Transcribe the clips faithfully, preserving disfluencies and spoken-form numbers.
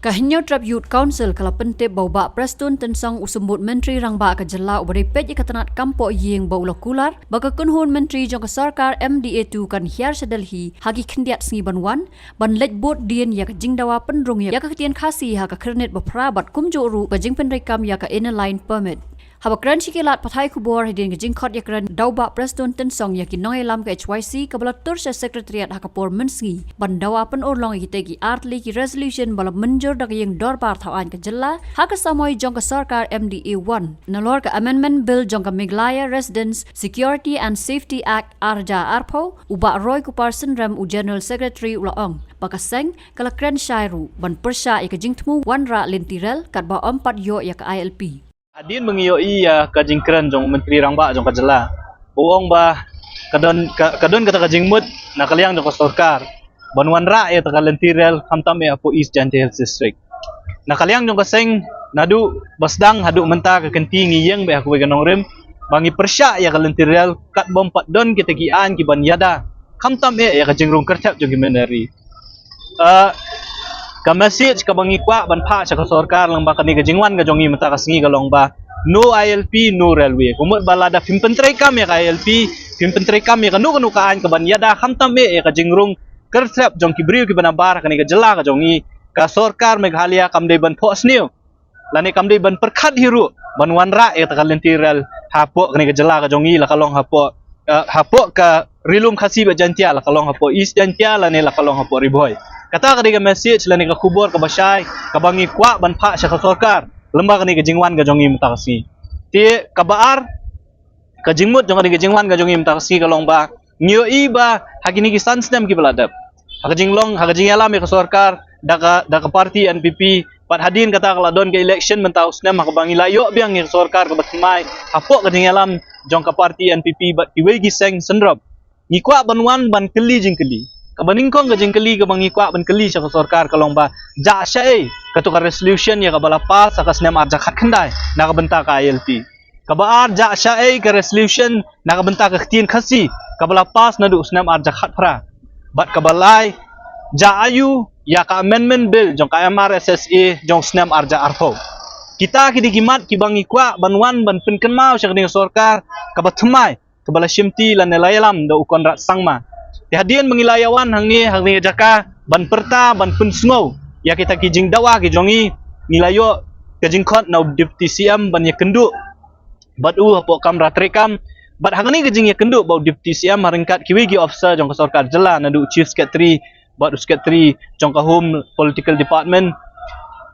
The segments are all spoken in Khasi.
Ka Hynñiewtrep Youth Council ka la pyntip ba u Bah Prestone Tynsong, u Symbud Myntri Rangbah ka jylla uba dei peit ïa ka tnat kam poh ïing, ba u la kular ba ka kynhun myntri jong ka sorkar M D A two kan hiar sha Delhi ha ki khyndiat sngi ban wan, ban leit bud dien ïa ka jingdawa pynrung ïa ka ktien Khasi ha ka Khyrnit ba phra bad kumjuh ruh ka jingpyntreikam ïa ka Inner Line Permit. Haba kren sha ki lad pathai khubor hadien ka jingkhot ïakren da u Bah Prestone Tynsong ïa ki nongïalam ka H Y C kaba la tur sha Secretariat ha ka por mynsngi ban dawa pynurlong ïa kitei ki artylli ki resolution ba la mynjur da ka ïing dorbar thaw aiñ ka jylla ha ka samoi jong ka sorkar M D A one, nalor ka Amendment Bill jong ka Meghalaya Residents Security and Safety Act ar hajar arphew, u Bah Roy Kupar Synrem, u General Secretary, u la ong ba ka seng ka la kren shai ruh ban pyrshah ïa ka jingthmu wanrah lynti rel katba ym pat ïoh ïa ka I L P. Hadien ba ngi ïohi ïa ka jingkren jong u Myntri Rangbah jong ka jylla, u ong ba ka don, ka, ka don kata ka jingmut na ka liang jong ka sorkar ban wanrah ïa kata ka lynti rel, khamtam ïa hapoh East Jaintia Hills District. Na ka liang jong ka seng, naduh ba sdang haduh mynta ka kynti ngi ïeng beit ha kawei ka nongrim ba ngi pyrshah ïa ka lynti rel katba ym pat don kita ki aiñ ki ban ïada, khamtam eh ïa ka jingrung kyrthep jong ki mynder ri. Ah, ka message kaba ngi kwah ban phah sha ka sorkar lyngba kane ka jingwan ka jong ngi mynta ka sngi ka long ba no I L P, no railway. Ka mut ba lada phim pyntreikam ïa ka I L P, phim pyntreikam ïa kano kano ka aiñ ka ban ïada, khamtam eh ïa ka jingrung kyrthep jong ki briew kiba nabar ha kane ka jylla ka jong ngi, ka sorkar Meghalaya kam dei ban phohsniew lane kam dei ban pyrkhat hi ruh ban wanrah ïa kata ka lynti rel hapoh kane ka jylla ka jong ngi, la ka long hapoh, eh, hapoh ka Ri Lum Khasi bad Jaintia, la ka long hapoh East Jaintia lane la ka long hapoh Ri Bhoi. Kata ka dei ka message lane ka khubor kaba shai kaba ngi kwah ban phah sha ka sorkar lyngba kane ka jingwan ka jong ngi mynta ka sngi. Te kaba ar, ka jingmut jong kane ka jingwan ka jong ngi mynta ka sngi ka long ba ngi ïohi ba ha kine ki san snem kiba la dep, ha ka jinglong, ha ka jingïalam ïa ka sorkar da ka, da ka party N P P, bad hadien kata ka la don ka election mynta u snem ha kaba ngi la ïoh biang ïa ka sorkar kaba thymmai hapoh ka jingïalam jong ka party N P P bad kiwei ki seng syndrop. Ngi kwah ban wan ban kylli jingkylli. Kaba nyngkong ka jingkylli kaba ngi kwah ban kylli sha ka sorkar ka long ba jah shaei kato ka resolution ïa kaba la pass ha ka snem ar hajar khatkhyndai na ka bynta ka I L P. Kaba ar, jah shaei ka resolution na ka bynta ka ktien Khasi kaba la pass naduh u snem ar hajar khatphra. Bad kaba lai, jah aiu ïa ka Amendment Bill jong ka M R S S A jong u snem ar hajar arphew. Kita ki dei ki mat kiba ngi kwah ban wan ban pynkynmaw sha kane ka sorkar kaba thymmai, kaba la shimti lane la ïalam da u Conrad Sangma. Te hadien ba ngi la ïawan hangne ha kane ka jaka ban pyrta, ban pynsngew ïa kita ki jingdawa ki jong ngi, ngi la ïoh ka jingkhot na u Deputy C M ban ïakynduh bad u hapoh kamra treikam. Bad ha kane ka jingïakynduh bad u Deputy C M ha ryngkat kiwei ki officer jong ka sorkar jylla, naduh u Chief Secretary bad u Secretary jong ka Home Political Department,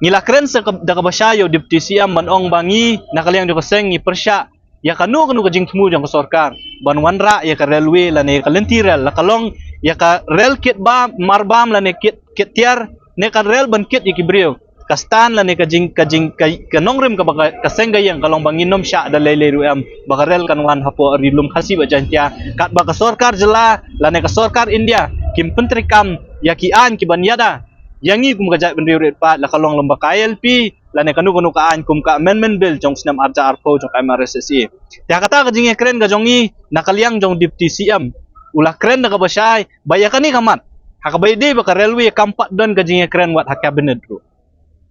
ngi la kren sa ka, da kaba shai ïa u Deputy C M ban ong ba ngi na ka liang jong ka seng ngi pyrshah ïa kano kano ka jingthmu jong ka sorkar ban wanrah ïa ka railway lane ïa ka lynti rel, la ka long ïa ka rel kit bam, marbam lane kit, kit tiar, ne ka rel ban kit ïa ki briew. Ka stand lane ka jing, ka jing, ka, ka nongrim kaba ka, ka seng ka ïeng ka long ba ngin ym shah da lei lei ruh em ba ka rel kan wan hapoh Ri Lum Khasi bad Jaintia katba ka sorkar jylla lane ka sorkar India kim pyntreikam ïa ki aiñ ki ban ïada ïa ngi kum ka jaitbynriew rit paid, la ka long lyngba ka I L P lane kano kano ka aiñ kum ka Amendment Bill jong u snem ar hajar arphew jong ka M R S S A. Te ha kata ka jingïakren ka jong ngi na ka liang jong u Deputy C M, u la kren da kaba shai ba ïa kane ka mat, ha kaba ïadei bad ka railway kam pat don ka jingïakren wat ha Cabinet ruh.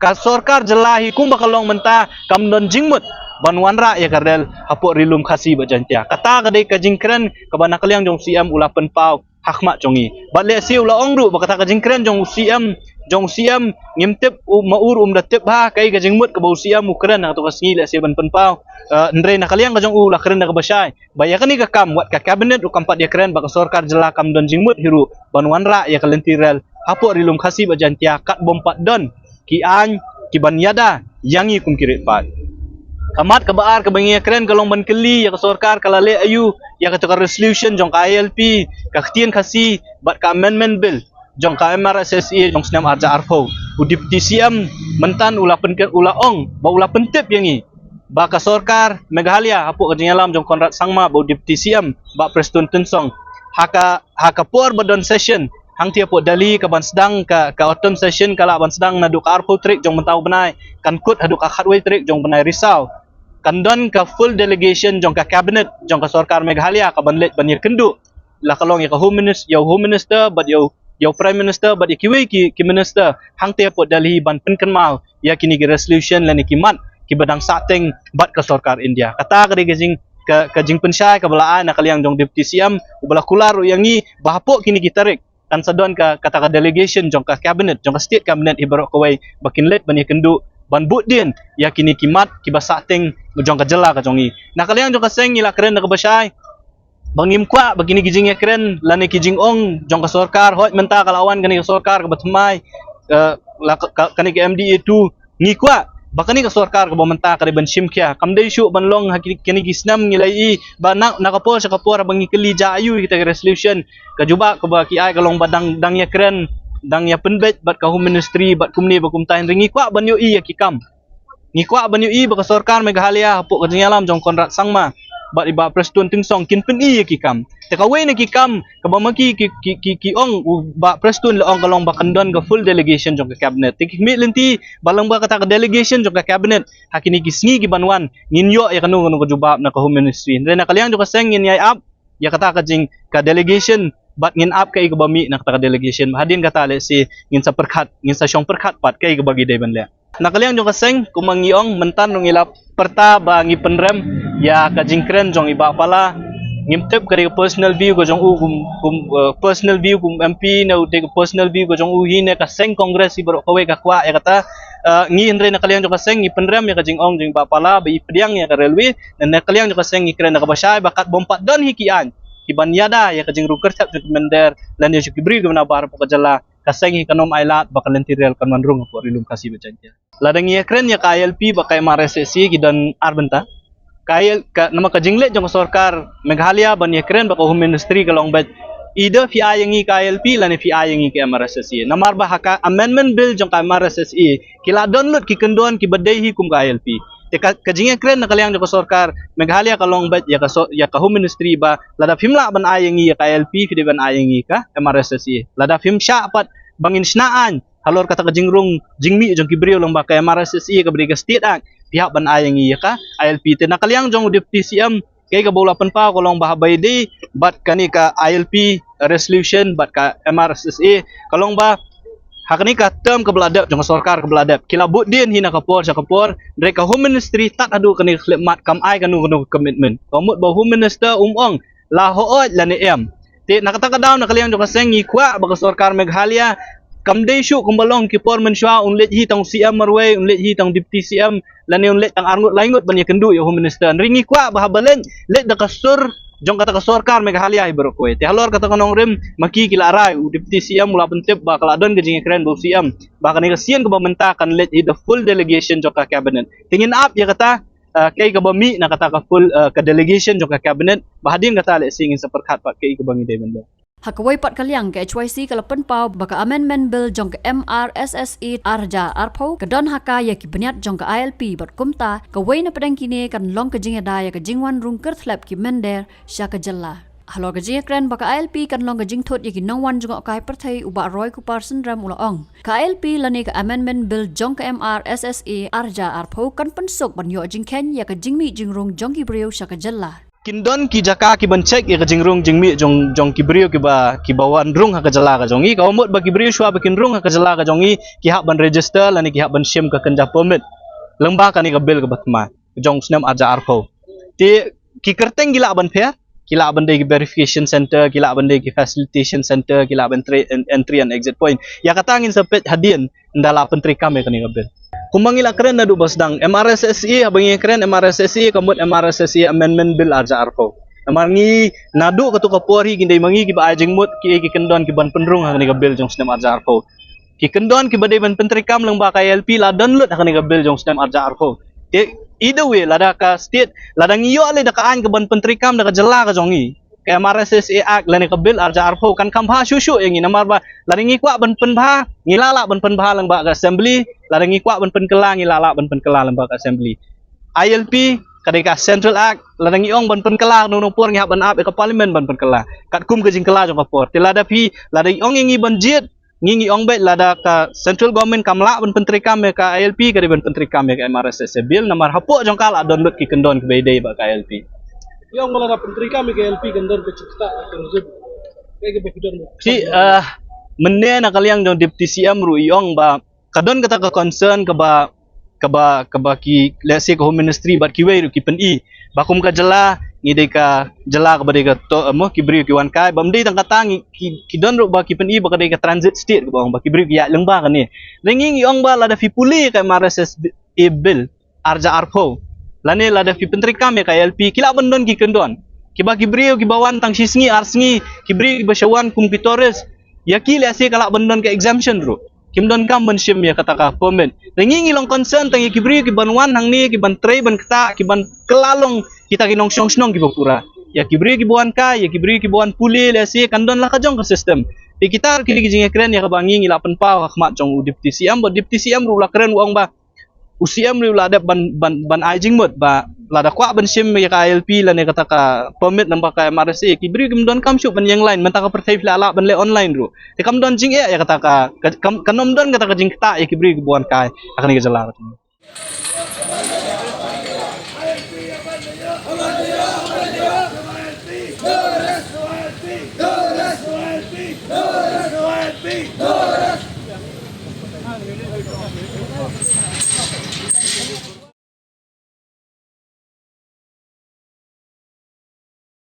Ka sorkar jylla hi kumba ka long mynta kam don jingmut ban wanrah ïa ka rel hapoh Ri Lum Khasi bad Jaintia. Kata ka dei ka jingkren kaba na ka liang jong u C M u la pynpaw ha khmat jong ngi. Bad lehse u la ong ruh ba kata ka jingkren jong u C M, jong u C M, ngim tip u, ma u ruh um da tip bha kaei ka jingmut kaba u C M u kren ha kato ka sngi, lehse ban pynpaw. Eh, hynrei na ka liang ka jong u u la kren da kaba shai ba ïa kane ka kam wat ka Cabinet ruh kam pat ïakren, bad ka sorkar jylla kam don jingmut hi ruh ban wanrah ïa ka lynti rel hapoh Ri Lum Khasi bad Jaintia katba ym pat don ki aiñ ki ban ïada ïa ngi kum ki rit paid. Ka mat kaba ar kaba ngi ïakren ka long ban kylli ïa ka sorkar ka la leh aiu ïa kato ka resolution jong ka I L P, ka ktien Khasi bad ka Amendment Bill jong ka M R S S A jong u snem ar hajar arphew. U Deputy C M mynta u la pynken, u la ong ba u la pyntip ïa ngi ba ka sorkar Meghalaya hapoh ka jingïalam jong u Conrad Sangma bad u Deputy C M Bah Prestone Tynsong, ha ka, ha ka por ba don session hangtei hapoh Delhi ka ban sdang ka, ka autumn session ka lah ban sdang naduh ka arphew tarik jong mynta u bnai, kan kut haduh ka khatwei tarik jong u bnai Risaw. Kan don ka full delegation jong ka Cabinet jong ka sorkar Meghalaya ka ban leit ban ïakynduh, la ka long ïa ka Home Minis-, ïa u Home Minister bad ïa u ïa u Prime Minister bad ïa kiwei ki, ki minister hangtei hapoh Delhi ban pynkynmaw ïa kine ki resolution lane ki mat kiba dang sahteng bad ka sorkar India. Kata ka dei ka jing, ka, ka jingpynshai kaba la ai na ka liang jong Deputy C M, uba la kular ruh ïa ngi ba hapoh kine ki tarik kan sa don ka, kata ka delegation jong ka cabinet, jong ka state cabinet hi baroh kawei, ba kin leit ban ïakynduh, ban buddien ïa kine ki mat kiba sahteng jong ka jylla ka jong ngi. Na ka liang jong ka seng ngi la kren da kaba shai ba ngim kwah ba kine ki jingïakren lane ki jingong jong ka sorkar, hooid mynta ka la wan kane ka sorkar kaba thymmai, eh, la ka, ka, kane ka M D A two, ngi kwah ba kane ka sorkar kaba mynta ka dei ban shim khia. Kam dei shuh ban long ha ki, kine ki snem ngi la ïohi ba na, na ka por sha ka por haba ngi kylli jia aïu ïa kita ki resolution, ka jubab kaba ki ai ka long ba dang, dang ïakren, dang ïapynbeit bad ka Home Ministry bad kumne bad kumta, hynrei ngi kwah ban ïohi ïa ki kam. Ngi kwah ban ïohi ba ka sorkar Meghalaya hapoh ka jingïalam jong Conrad Sangma bad i Bah Prestone Tynsong kin pyni ïa ki kam. Te kawei na ki kam kaba ma ki, ki, ki, ki, ki ong u Bah Prestone la ong ka long ba kan don ka full delegation jong ka cabinet. Te ki khmih lynti ba lyngba kata ka delegation jong ka cabinet ha kine ki sngi ki ban wan ngin ïoh ïa kano kano ka jubab na ka Home Ministry. Hynrei na ka liang jong ka seng ngin ïai ap ïa kata ka jing, ka delegation bad ngin ap kaei kaba mih na kata ka delegation. Hadien kata lehse ngin sa pyrkhat, ngin sa shong pyrkhat pat kaei kaba ngi dei ban leh. Na ka liang jong ka seng, kumba ngi ong, mynta ruh ngi la pyrta ba ngi pynrem ïa ka jingkren jong i Bah Pala. Ngim tip ka dei ka personal view ka jong u kum, kum, eh, personal view kum M P, ne u dei ka personal view ka jong u hi ne ka seng Congress hi baroh kawei ka kwah ïa kata. Eh, ngi hynrei na ka liang jong ka seng ngi pynrem ïa ka jingong jong i Bah Pala ba i pdiang ïa ka railway. Na ka liang jong ka seng ngi kren da kaba shai ba katba ym pat don hi ki aiñ ki ban ïada ïa ka jingrung kyrthep jong ki mynder lane jong ki briew kiba nabar hapoh ka jylla, ka seng hi kan ym ailad ba ka lynti rel kan wan rung hapoh Ri Lum Khasi bad Jaiñtia. Lada ngi ïakren ïa ka I L P bad ka M R S S A ki don ar bynta. Ka I L, ka, namar ka jingleit jong ka sorkar Meghalaya ban ïakren bad ka Home Ministry ka long beit, either phi ai ïa ngi ka I L P lane phi ai ïa ngi ka M R S S A. Namar ba ha ka amendment bill jong ka M R S S A ki la don lut ki kyndon kiba dei hi kum ka I L P. Te ka, ka jingïakren na ka liang jong ka sorkar Meghalaya ka long beit ïa ka so-, ïa ka Home Ministry ba lada phim lah ban ai ïa ngi ïa ka I L P, phi dei ban ai ïa ngi ka M R S S A. Lada phim shah pat ba ngin shna aiñ halor kata ka jingrung jingmih jong ki briew lyngba ka M R S S A kaba dei ka State Act, phi hap ban ai ïa ngi ïa ka I L P. Te na ka liang jong u Deputy C M, kaei kaba u la pynpaw ka long ba haba ïadei bad kane ka I L P resolution bad ka M R S S A, ka long ba ha kane ka term kaba la dep jong ka sorkar kaba la dep, ki la buddien hi na ka por sha ka por, hynrei ka Home Ministry tad haduh kane ka khyllipmat kam ai kano kano ka commitment. Ka mut ba u Home Minister um ong la hooid lane em. Te na kata ka daw na ka liang jong ka seng ngi kwah ba ka sorkar Meghalaya kam dei shuh kumba long ki por mynshuwa, un leit hi tang u C M marwei, un leit hi tang u Deputy C M, lane un leit tang arngut laingut ban ïakynduh ïa u Home Minister. Hynrei ngi kwah ba haba leit, leit da ka sur jong kata ka sorkar Meghalaya hi baroh kawei. Te halor kata ka nongrim ma ki ki la rai, u Deputy C M u la pyntip ba ka la don ka jingïakren bad u C M ba kane ka sien kaba mynta kan leit hi the full delegation jong ka cabinet. Te ngin ap ïa kata, ah, kaei kaba mih na kata ka full, ah, ka delegation jong ka cabinet, ba hadien kata lehse ngin sa pyrkhat pat kaei kaba ngi dei ban leh. Ha kawei pat ka liang, ka H Y C ka la pynpaw ba ka amendment bill jong ka M R S S A ar hajar arphew ka don ha ka ïa ki bniat jong ka I L P bad kumta kawei na pdeng kine kan long ka jingïada ïa ka jingwan rung kyrthlep ki mynder sha ka jylla. Halor ka jingïakren ba ka I L P kan long ka jingthut ïa ki nongwan jngohkai pyrthei, u Bah Roy Kupar Synrem u la ong, ka I L P lane ka amendment bill jong ka M R S S A ar hajar arphew kan pynsuk ban ïoh jingkheiñ ïa ka jingmih jingrung jong ki briew sha ka jylla. Kin don ki jaka ki ban check ïa ka jingrung jingmih jong, jong ki briew kiba, kiba wan rung ha ka jylla ka jong ngi. Ka mut ba ki briew shuwa ba kin rung ha ka jylla ka jong ngi ki hap ban register lane ki hap ban shim ka kynja permit lyngba kane ka bill kaba thymmai jong u snem ar hajar arphew. Te ki kyrteng ki lah ban pher, ki lah ban dei ki verification center, ki lah ban dei ki facilitation center, ki lah ban tre-, en-, entry and exit point. Ïa kata ngin sa peit hadien ynda la pyntreikam ïa kane ka bill. Kumba ngi la kren naduh ba sdang, M R S S A, haba ngi kren M R S S A, ka mut M R S S A Amendment Bill ar hajar arphew. Namar ngi naduh katto ka por hi ki dei ma ngi kiba ai jingmut kiei ki kyndon ki ban pynrung ha kane ka bill jong u snem ar hajar arphew. Ki kyndon kiba dei ban pyntreikam lyngba ka I L P la don lut ha kane ka bill jong u snem ar hajar arphew. Te, either way, lada ka state, lada ngi ïoh leh da ka aiñ ka ban pyntreikam da ka jylla ka jong ngi, ka M R S S A Act lane ka bill ar hajar arphew kan kham bha shuh shuh ïa ngi, namar ba lada ngi kwah ban pynbha, ngi la lah ban pynbha lyngba ka assembly, lada ngi kwah ban pynkylla, ngi la lah ban pynkylla lyngba ka assembly. I L P ka dei ka Central Act, lada ngi ong ban pynkylla kano kano por ngi hap ban ap ïa ka parliament ban pynkylla katkum ka jingkylla jong ka por. Te lada phi, lada i ong ïa ngi ban jied, ngi, ngi ong beit lada ka central government kam lah ban pyntreikam ïa ka I L P, ka dei ban pyntreikam ïa ka M R S S A bill, namar hapoh jong ka la don lut ki kyndon kiba ïadei bad ka I L P. Ïa, ong ba lada pyntreikam ïa ka I L P kan don ka jingktah ka terrorism. Kaei kaba phi don? Ki, ah, Mynne na ka liang jong Deputy C M ruh i ong ba ka don kata ka concern kaba, kaba, kaba ki, let's say, ka Home Ministry bad kiwei ruh ki pyni ba kum ka jylla ngi dei ka jylla kaba dei ka to, mo, ki briew ki wan kai, ba ym dei tang kata, ngi, ki, ki don ruh ba ki pyni ba ka dei ka transit state, kaba ong ba ki briew ki ïaid lyngba kane. Te ngi ngi ong ba lada phi pule ka M R S S A bill ar hajar arphew, lane lada phi pyntreikam ïa ka I L P, ki lah ban don ki kyndon. Kiba ki briew kiba wan tang shi sngi ar sngi, ki briew kiba shu wan kum ki tourist, ïa ki lehse ka lah ban don ka exemption ruh. Kim donkam ban shim ïa kata ka permit. Te ngi ngi long concern tang ïa ki briew kiban wan hangne, kiban trei ban ktah, kiban kylla long kita ki nongshong shnong kiba pura. Ïa ki briew kiba wan kai, ïa ki briew kiba wan pule, lehse kan don la ka jong ka system. Te kita ki dei ki jingkren ïa kaba ngi ngi la pynpaw ha khmat jong u Deputy C M, bad Deputy C M ruh la kren, u ong ba u C M ruh la dep ban, ban, ban ai jingmut ba lada kwah ban shim ïa ka I L P lane kata ka permit namar ka M R S A, ki briew kim donkam shuh ban ïeng line, mynta ka pyrthei phi la lah ban leh online ruh. Te kam don jingeh ïa kata ka, ka, kam, kan ym don kata ka jingktah ïa ki briew kiba wan kai ha kane ka jylla.